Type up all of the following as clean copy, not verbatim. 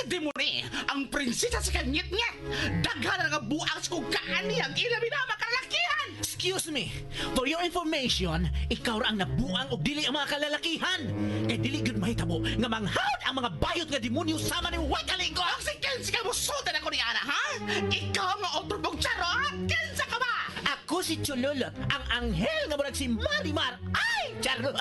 Si Demone, ang prinsesa sa kanyit-nyet. Daghan nga buang sa kong kaaniyang ilabi na makalakihan. Excuse me, for your information, ikaw ra ang nabuang og dili ang mga kalalakihan. Kay dili gyud mahitabo nga manghawd ang mga bayot nga demonyo sama ni way kalingo. Ang si Kensi ka musultan ako ni Ana, ha? Ikaw nga otro charot? Kinsa ka ba? Ako si Chululot, ang anghel nga murag si Marimar. Ay, charot!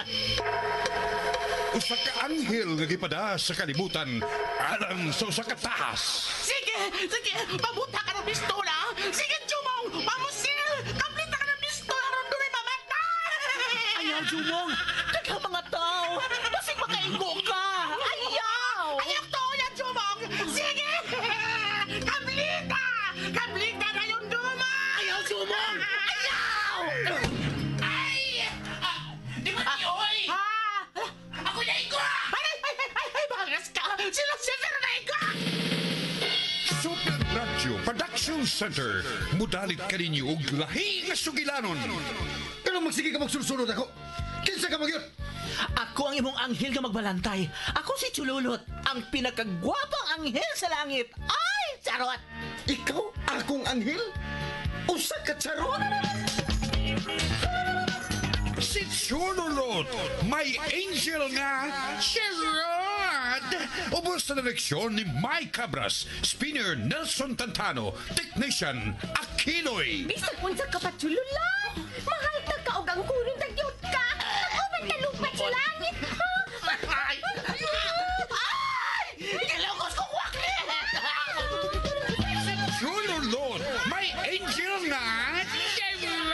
Usa ka anghel nga gipada sa kalibutan alang sa usa ka tahas. Sige, sige, pabuta ka ng pistola. Sige, Jumong, pamusil. Kaplita ka ng pistola aron dunay mamatay. Ayaw, Jumong! Daghang mga tao! Basig makaigo ka! Ayaw! Ayaw to yan, Jumong. Sige, kaplita. Kaplita na yung duma. Ayaw, Jumong! Ayaw! Ay! Ah, di ba oy? Ha? Ako na igo! Ay, ay, ay, ay, ay, bangas ka! Sila si Fernando! Super Radio Production Center. Mudalit kaninyo og lahi nga sugilanon. Pero magsige ka magsulsunod ako. Kinsa ka magyot? Ako ang imong anghel nga magbalantay. Ako si Chululot, ang pinakagwapang anghel sa langit. Ay, charot! Ikaw akong anghel? Usa ka charot? Si Chululot, may angel nga Sherrod! Ubos sa direksyon ni Mike Cabras, spinner Nelson Tantano, technician Aquinoy. Bisag unsa ka pa chululat. Mahal ta ka og ang kuron ta gyud ka. Nag-uban ta lupat sa langit. Ay! Ay! Gilugos ko wakli! Si Chululot, may angel nga Sherrod!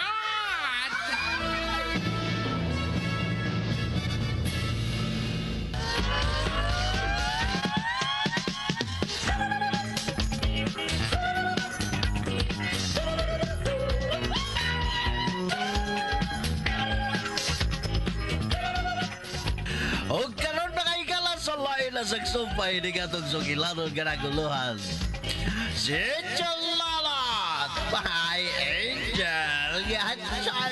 O karon mga higala sa lain na sagsupay ni katong sugilanon nga naguluhan. Si Chalalat! Bye, Angel! Yan siya!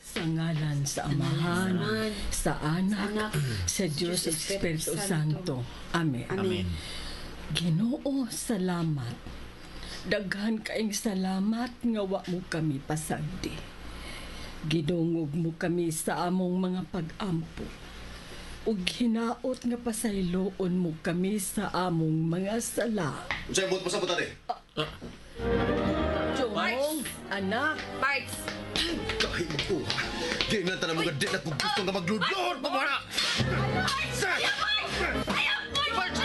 Sa ngalan sa Amahan, sa Anak, sa Diyos Espiritu Santo. Amen. Amen. Ginoo, salamat. Daghan kaing salamat nga wa mo kami pasagdi. Gidungog mo kami sa among mga pag-ampo. Ug hinaot nga pasayloon mo kami sa among mga sala. Unsay buot mo sa butan eh? Jomong, anak, Parts. Kahit magkuha. Di na tanan mga di na kung gusto nga magludlod pa mo na! Parts, ayaw! Parts!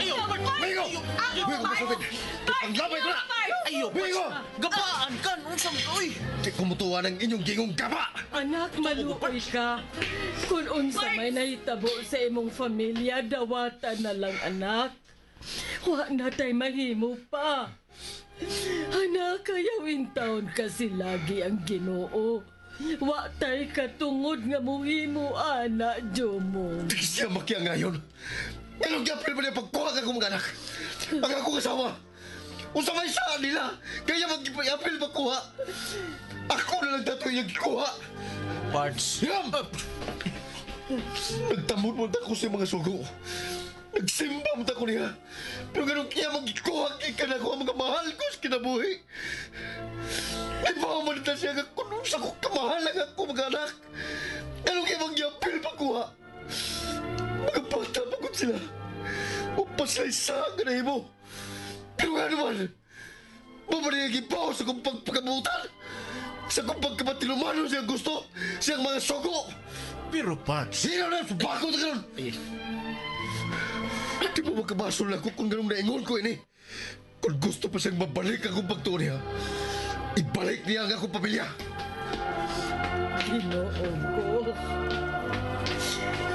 Mingo! Mingo masugid! Ang labay ko na! Ayaw, Parts! Mingo! Gabaan ka! Unsang, uy! Di kumutuwa ng inyong gingong gaba! Anak, maluoy ka. Kung unsa may nahitabo sa imong familia, dawatan na lang, anak. Wa na tay mahimo pa. Anak, ayaw taon kasi lagi ang Ginoo. Wa tay katungod nga muhimo, ana, Jomong. Di siya makiya ngayon. Anong gapil ba niya pagkuha ka kong mga anak? Ang akong asawa. Unsa may saan nila? Kaya mag-apil pagkuha. Ako na lang datoy yung gikuha. Parts. Yam! Nagtamod mo ko sa mga sugo. Nagsimba mo ko niya. Pero ganun kaya magkuha kay ka na ko ang mga mahal ko sa kinabuhi. Di ba man na siya nga kung sa ko kamahal ang ako mga anak. Ganun kaya magyapil pagkuha. Mga bata pagod sila. Upaslay sa ganay mo. Pero nga naman, mamariyang ipaw sa kong pagpakabutan. Sa kong pagkapatilumano siyang gusto, siyang mga sugo. Pero Parts. Sino na? Bako na karon! Di mo magkabasol na ko kung ganun naingon ko ini. Kung gusto pa siyang mabalik akong pagtuo niya, ibalik niya ang akong pamilya. Ginoo ko.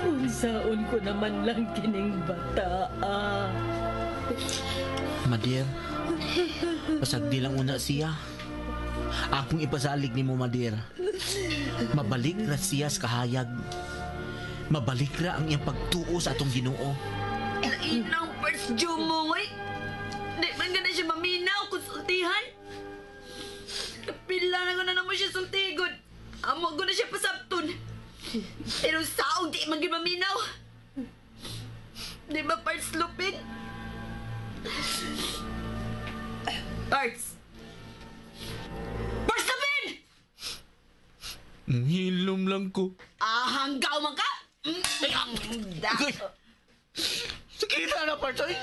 Unsaon ko naman lang kining bata. Ah. Madir, pasagdi lang una siya. Akong ipasalig ni mo, Madir. Mabalik ra siya sa kahayag. Mabalik ra ang iyang pagtuo sa atong Ginoo. Inang Parts Jumong, oy. Di man gana siya maminaw kung sultihan. Pila na ko na naman siya sultigod. Amo ko na siya pasabton. Pero saong di man gyud maminaw. Di ba, Parts Lupin? Parts! Parts Lupin! Hilom lang ko. Ah, hanggaw man ka! Da. Sige na na, Parts. Ay.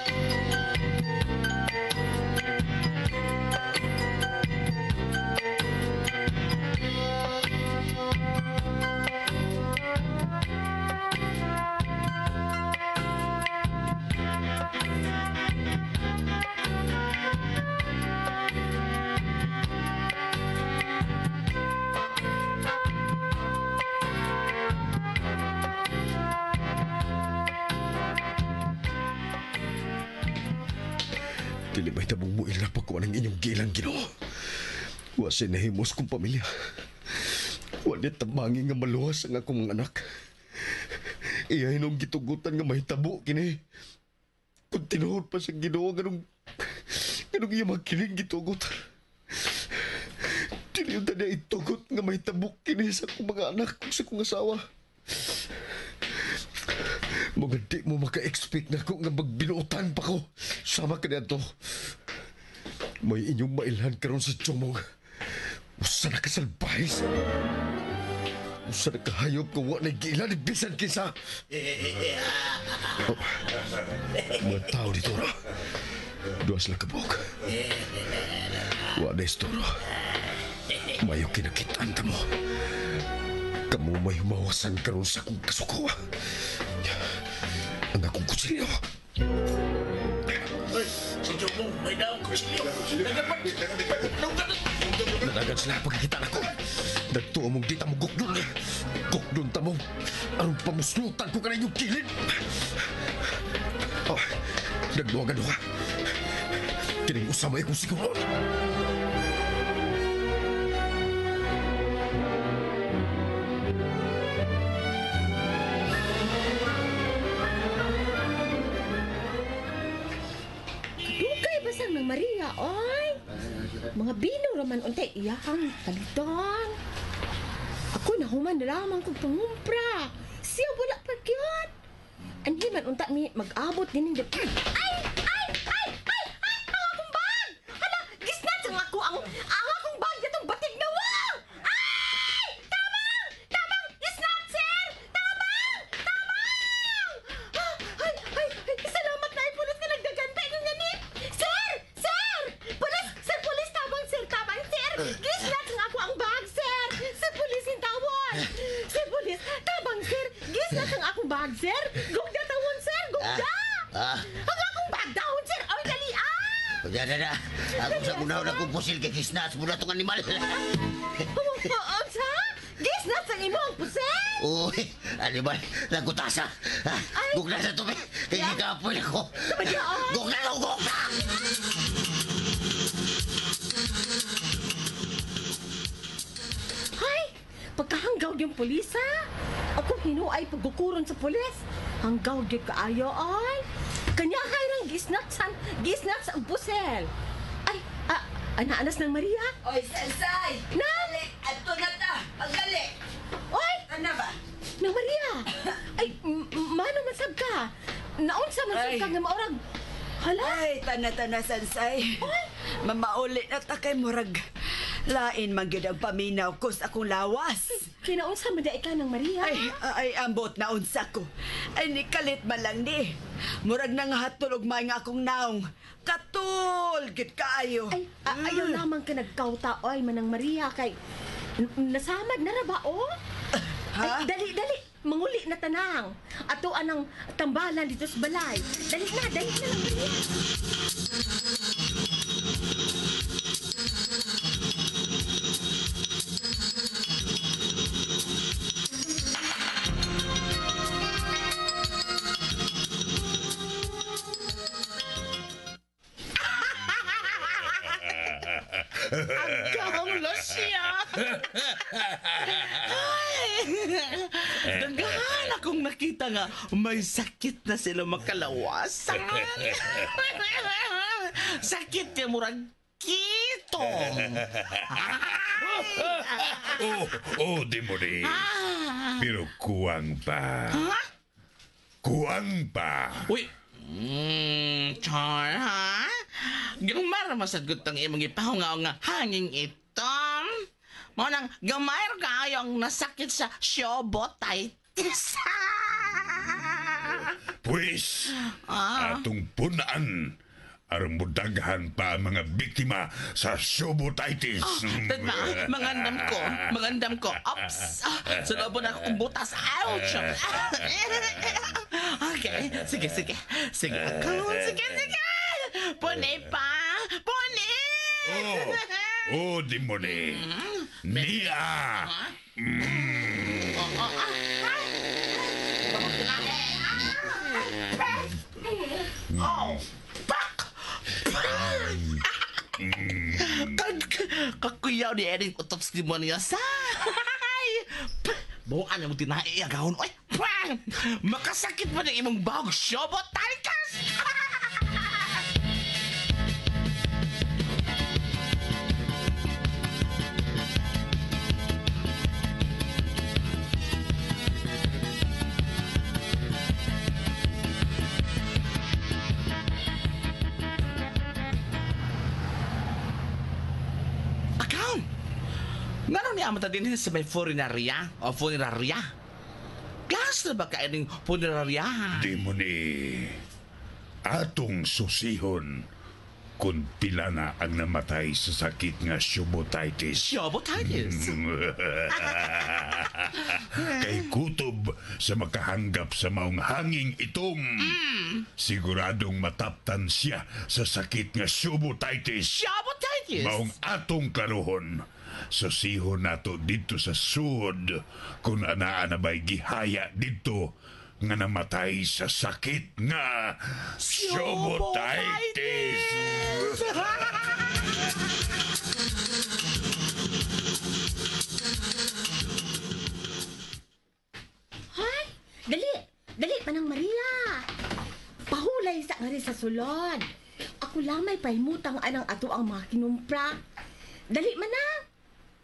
Dili ba'y tabong mo ila pagkuha ng inyong gilang Ginoo. Wa sinahimos kong pamilya. Wa ni tabangi nga maluwas ang akong mga anak. Iya hinong gitugutan nga mahitabo kini. Kung tinuod pa sa Ginoo ganong iya magkiling gitugutan. Dili yun niya itugot nga mahitabo kini sa akong mga anak kung sa akong asawa. Mga di mo maka-expect na ko nga magbinuotan pa ko. Sama ka niya to. May inyong mailhan karon sa Jomong. Usa na kasalbahis. Usa na kahayop ka wa na gilan bisan kisa. Oh, mga tao dito ra. Duha sila kabuk. Wa na istoro. Mayo kinakitaan ta mo. Kamu may humawasan karon sa akong kasuko. Ang akong kutsilyo. Uy, si Jumong, may daong kutsilyo. Nadagan sila pagkikita na ko. Nagtuo mong di ta mo gukdon. Gukdon ta mo. Aron pamuslutan ko ka na inyong kilid. Oh, nagduwagan ka. Kining usama ikong siguro. Dugay basang ng Maria, oy. Mga bino raman untay iyahang paliton. Ako nahuman na lamang kong pangumpra. Siya wala pa gyud. Anhi man unta mi mag-abot din ning ay ay ay ay ay ang akong bag. Hala, gisnatch ang ako ang akong bag ditong batig na wa. Ay! Tabang! Tabang! Gisnatch, sir! Tabang! Tabang! Ah, ay, ay, ay, salamat na ay pulis ka nagdagantay ng gani. Sir! Sir! Pulis! Sir, pulis! Tabang, sir! Tabang, sir! Gisnatch ang ako ang bag, sir! Sir, pulis yung tawon! Sir, pulis! Tabang, sir! Gisnatch ang akong bag, sir! Gugda tawon, sir! Gugda! Ah. Ang akong bag dahon, sir! Ay, dali ah! Da, da, da. Ako sa gunaw na kong pusil kay kisnas mo na itong animal. Oo, sa? Gisnatch ang imo ang pusil! Uy, animal, nagutasa. Ay. Gugna sa tubig. Kay gikapoy ako. Sabadya, ay. Gugna na, gugna! Ay, pagkahanggaw yung pulis, ha? Ako hinuay pagkukuron sa pulis. Hanggaw gyud kaayo, ay. Kanya hayrang gisnats ang busel. Ay, anaanas ng Maria. Oy, Sansay! Na? Dali, ato na ta! Pagdali! Oy, Ano ba? na Maria. Ay, mano man sab ka? Naunsa man sab ka nga maurag. Hala? Ay, tana-tana, Sansay. Mamauli na ta kay murag. Lain man gyud ang paminaw ko sa akong lawas. Kinaunsa man di ka ng Maria? Ay, ay, ambot na unsa ko. Ay, nikalit man lang ni. Murag nang hatol og may nga akong naong. Katul, gid kaayo. Ay, ayaw lamang ka nagkauta, oy, manang Maria, kay nasamad na ra ba, oh? Ha? Ay, dali, dali. Manguli na tanang. Ato anang tambalan dito sa balay. Dali na lang, Maria. Agahang siya. Ay, dagahan akong nakita nga may sakit na sila makalawasan. Sakit kay murag kitong. Oh, demoni. Pero kuwang pa. Ha? Kuwang pa. Uy, char, ha? Gamar masagot ang imong ipahungaw nga hanging itom. Mao nang gamay ra kaayo ang nasakit sa shobotitis. Pwes, atong punaan aron mudaghan pa ang mga biktima sa shobotitis. Tama, mangandam ko. Ops! Sa loob na akong butas. Ouch! Okay, sige. Sige, ako. Sige. Puni pa! Puni! Oh, demoni. Niya! Oh, pak! Kakuyaw ni Erin utops demonyo sa. Buwan na mo tinai agahon. Oy, pang! Makasakit pa ng imong bahog shobotitis! Akaw! Ngano niya amata din sa may funeraria o funeraria? Gas na ba kaining funeraria? Demoni. Atong susihon kung pila na ang namatay sa sakit nga shobotitis. Shobotitis? Kay kutob sa makahanggap sa maong hanging itom. Siguradong mataptan siya sa sakit nga shobotitis. Shobotitis? Maong atong klarohon. Susihon nato dito sa sud kung anaa na ba'y gihaya dito nga namatay sa sakit nga shobotitis. Hay, dali, dali Manang Maria. Pahulay sa ngari sa sulod. Ako lamay pahimutang anang ato ang mga kinumpra. Dali manang.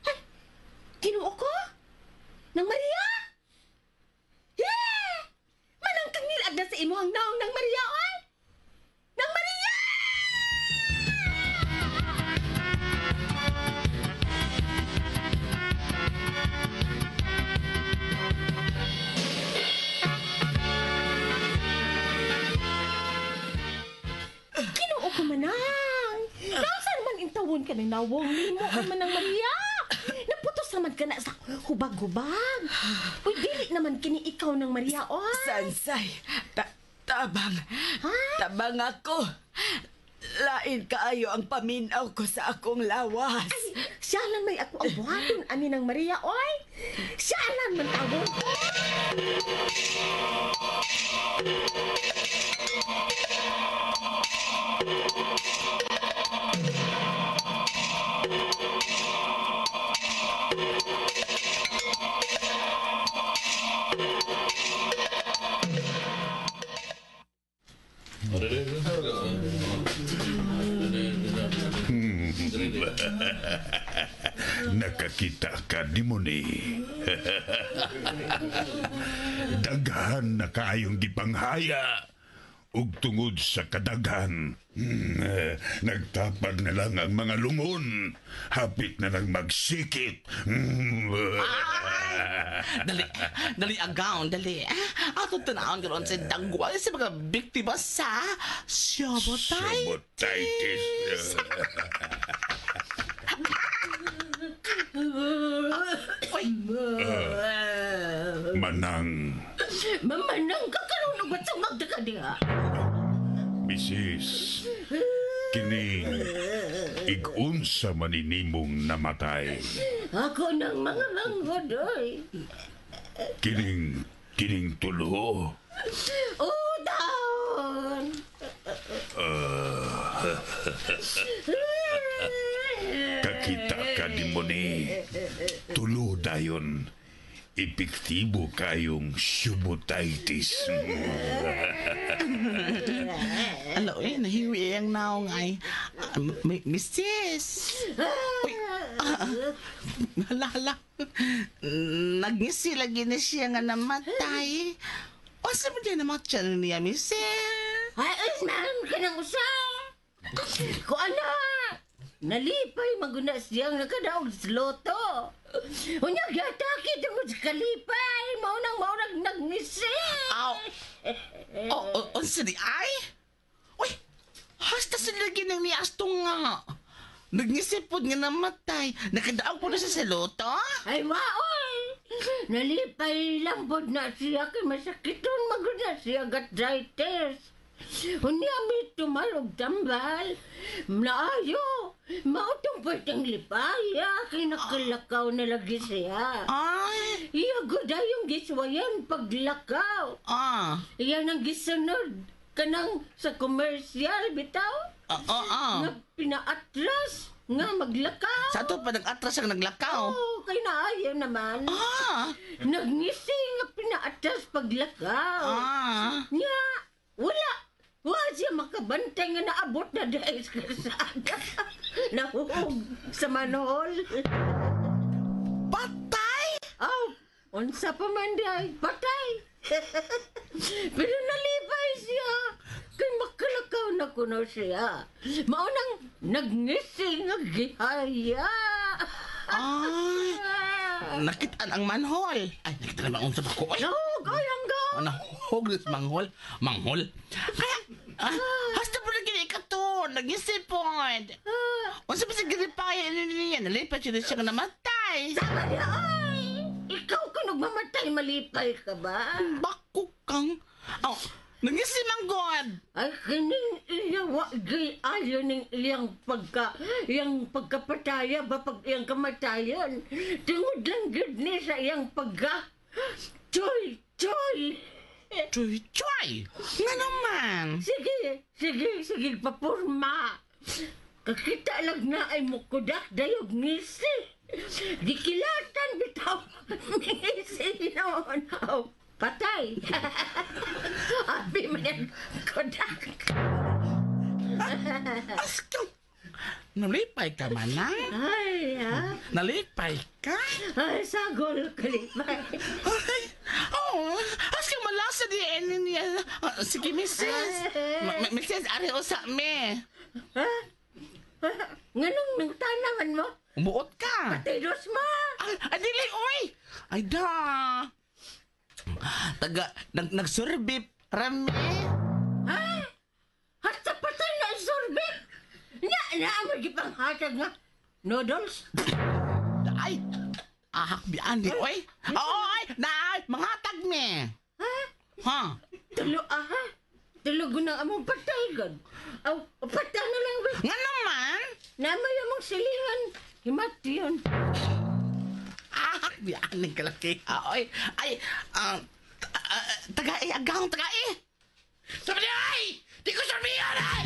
Ay, Ginoo ko? Nang Maria? Yeah! Manang kang nilad na sa imo ang naong Nang Maria, oy! Nang Maria! Ginoo ko manang. Nausa naman intawon ka ni nawong nimo ay Manang Maria. Naputos naman ka na sa hubag-hubag. Uy, dili naman kini ikaw ng Maria, oy. Sansay, tabang. Ha? Tabang ako. Lain kaayo ang paminaw ko sa akong lawas. Ay, siya lang may ako ang buhaton ani ng Maria, oy. Siya lang man tawon ko. Nakakita ka ni Moni. Daghan na kaayong gipanghaya. Ug tungod sa kadaghan, nagtapad na lang ang mga lungon. Hapit na lang magsikit. Dali, dali agaw, dali. Ato tanawon karon sa dagway sa mga biktima sa shobotitis. Shobotitis. Uy, Manang, Mamanang ka karon og matsungag ka diha. Mrs. Kining igunsa maninimong namatay. Ako ng mga manghod, oy. Kining kining tulo. Oh, taon. Kakita ka di mo ni. Tulo dayon. Epektibo kayong shobotitis. Alo, eh, nahiwi ang naong ay. Mrs. Uy, Hala, hala. Nagngisi lagi na siya nga namatay. O sa mo din namatyan niya, mister? Ay, ay, man, kanang usa. Ko ana, nalipay maguna siyang nakadaog sa loto. Unya, giatake tungod sa kalipay. Maunang maunang nagngisi. Aw. Oh, unsa di ay? Uy, hasta sa lagi nang niasto nga. Nagngisip pod nga namatay. Nakadaog po na siya sa loto? Ay, maoy! Nalipay lang pod na siya kay masakiton maguna siya gatritis. Unya mi tumalog tambal. Naayo, mautong pwedeng lipaya, kinakalakaw na lagi siya. Ay! Iya, gudayong giswayan paglakaw. Ah! Iyan ang gisunod kanang sa commercial bitaw. Ah. Nga pinaatras, nga maglakaw. Sa ato pa nag-atras ang naglakaw. Oo, kay naayo naman. Ah! Nagngisi nga pinaatras paglakaw. Ah! Nya, wala. Wala siya makabantay nga naabot na dahil sa kalsada. Nahuog sa manhole. Patay! Aw, unsa pa man dahil, patay. Pero nalipay siya. Kay makalakaw na kuno siya. Maunang nagngisi nga gihaya. Ay! Nakitaan ang manhole. Ay, nakitaan ang unsa pa ko. Ay! Nahug, ay, hanggang. Nahug na sa manghol. Manghol? Kaya, hasta po na gini ka to. Nag-isipon. Unsa pa sa ginipaya niya? Nalipay siya siya nga namatay. Sama niya, ay! Ikaw ka nagmamatay, malipay ka ba? Bako kang... Oh, nangisi man God. Ay, kining iya, wa, gay, ayo ning iyang pagka, iyang pagkapataya ba, pag iyang kamatayon. Tungod lang gud ni sa iyang pagka, choy, choy. Choy, choy. Nga naman. Sige, sige, sige, papurma. Kakita lang na ay mukudak dayog ngisi. Gikilatan bitaw ngisi noon. Oh, patay. Abi man yan, kudak. Asko. Nalipay ka man na? Ay, ha? Nalipay ka? Ay, sagol kalipay. Ay, oh, aski malasa di eni niya. Sige, Mrs. Mrs. Ari usa me. Ha? Nganong nang tanaman mo? Umuot ka. Patidos mo. Ay, dili, oy. Ay, da. Taga, nagsurbip, rami. Ha? Hasta patay na isorbit. Nya, na, magipanghatag nga. Noodles? Ay, ahak bian di, oy. Oo, ay, na, manghatag me. Ha? Ha? Tulo, aha. Tulo gunang among patay, god. Aw, patay na lang, ba? Nga naman? Namay among silingan. Himat yun. Ahak bian ni kalaki. Oy, ay, taga-i, agang taga-i. Sabi niya, ay! Di ko sabihan, ay!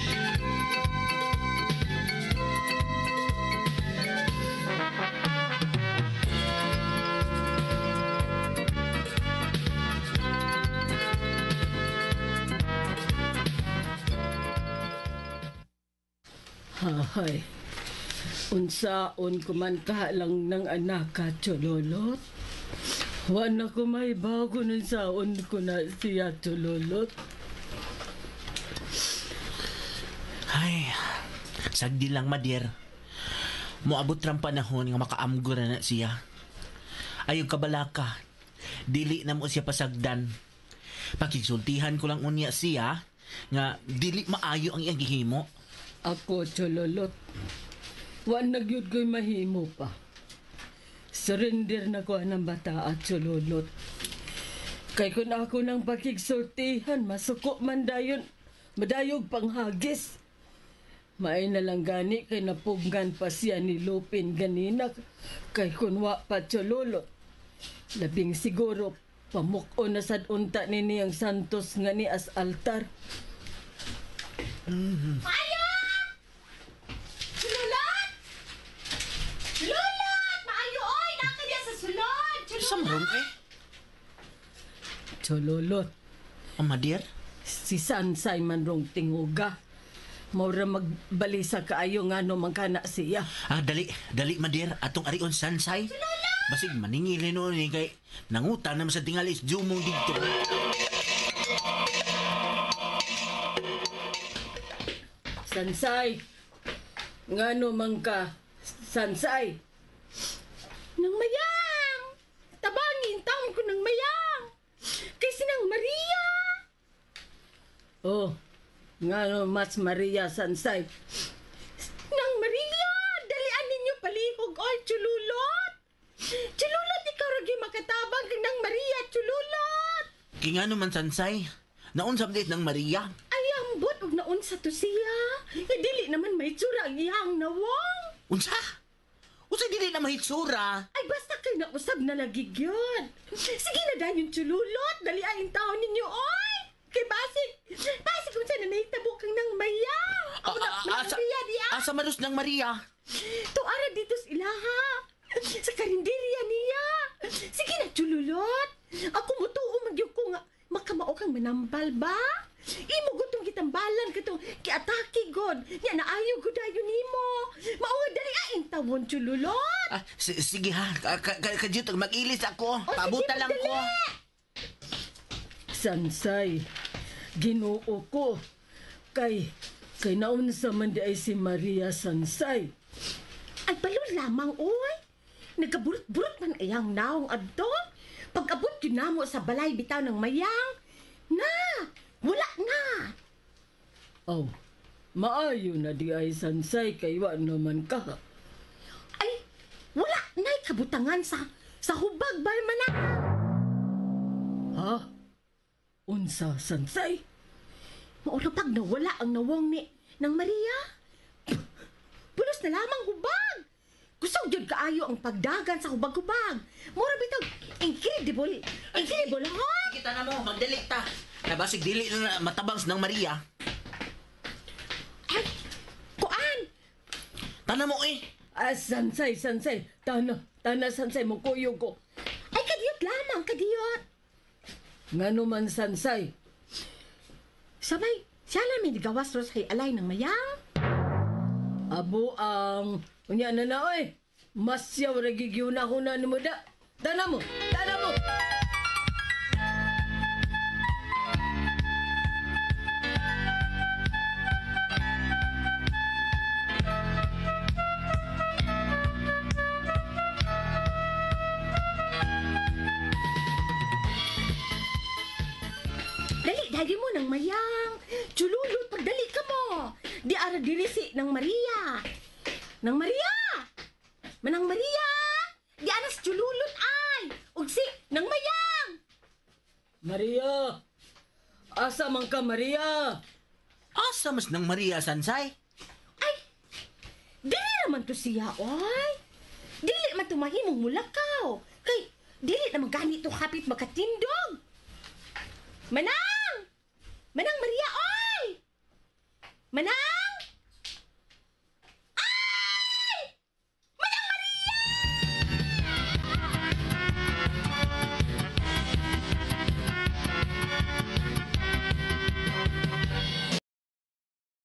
Hay. Unsaon ko man kahalang ng anak ka, Chololot. Wa na ko may bago nun saon ko na siya, Chololot. Ay, sagdi lang, madir. Moabot rang panahon nga makaamgo na na siya. Ayaw kabalaka. Dili na mo siya pasagdan. Pakigsultihan ko lang unya siya nga dili maayo ang iyang gihimo. Ako, Chololot. Wa na gyud ko'y mahimo pa. Surrender na ko ang bata at Chololot. Kay kung ako nang pakigsultihan, masuko man dayon, madayog panghagis. Maay na lang gani kay napuggan pa siya ni Lupin ganina kay kunwa pa Chololot. Labing siguro, pamuk-o na sad unta ni niyang Santos nga ni as altar. Maayo! Sulot! Sulot! Maayo, oy! Naka diya sa sulod! Sa maron eh? Chololot. Oh, madir? Si Sansay man rong tinguga. Maura magbalisa kaayo nga no man kana siya. Ah, dali, dali madir atong arion sansay. Basig maningil noon ni kay nangutan naman sa tingalis jumong didto. Sansay. Ngano man ka, Sansay. Nang mayang! Tabangin taon ko ng mayang! Kay sinang Maria! Oh, ngano mas Maria Sansay. Nang Maria! Dalian ninyo palihog, oy, chululot! Chululot, ikaw ragi makatabang kay nang Maria, chululot! Kay ngano man sansay, naunsa man ng Maria. Ay, ambot, og naunsa to siya. Nga dili naman may tsura ang iyang nawong. Unsa? Unsa dili na mahitsura? Ay, basta kay nausab na lagi gyud. Sige na dayon chululot, dalian ang taon ninyo, oy! Kay basig, basig kung saan na nahitabo kang nang mayang. Ako na, Asa, Maria diya. asa maros ng Maria? Tuara dito sa ilaha. Sa karinderya niya. Sige na, chululot. Ako mutuo magyud ko nga makamao kang manambal ba? Imo gutong gitambalan katong giatake god. Nya naayo gud dayon nimo. Mao nga dali aing tawon chululot. Ah, sige ha, kadyot mag-ilis ako. O, sige, Pabuta lang ko. Sansay, Ginoo ko. Kay kay naunsa man di ay si Maria Sansay. Ay balon lamang oy. Nagaburot-burot man iyang naong adto. Pag-abot yun namo sa balay bitaw ng mayang. Na, wala na. Oh, maayo na di ay Sansay kay wa naman ka. Ay, wala na'y kabutangan sa hubag ba man na. Ha? Unsa Sansay? Maura pag nawala ang nawong ni ng Maria. Pulos na lamang hubag. Kusog jud kaayo ang pagdagan sa hubag-hubag. Mura bitaw incredible. Incredible, ha? Kita na mo, magdali ta. Nabasig dili na matabang ng Maria. Ay, kuan. Tana mo eh. Ah, Sansay, Sansay. Tana, tana Sansay mo kuyog ko. Ay, kadiyot lamang, kadiyot. Ngano man Sansay? Sabay, siya lang may gawas ro sa alay ng mayang. Abo ang unya na na oy. Masyaw ra gigyuna na nimo da. Tana mo, tana mo. Dali, dali mo ng mayang. Chululot, pagdali ka mo. Di ara dirisi ng Maria. Nang Maria! Manang Maria! Di aras chululot ay! Ug si nang mayang! Maria! Asa man ka Maria? Asa mas ng Maria sansay? Ay! Dili naman to siya, oy! Dili man to mahimong mulakaw. Kay, dili naman ganito kapit makatindog. Manang! Manang Maria, oy! Manang!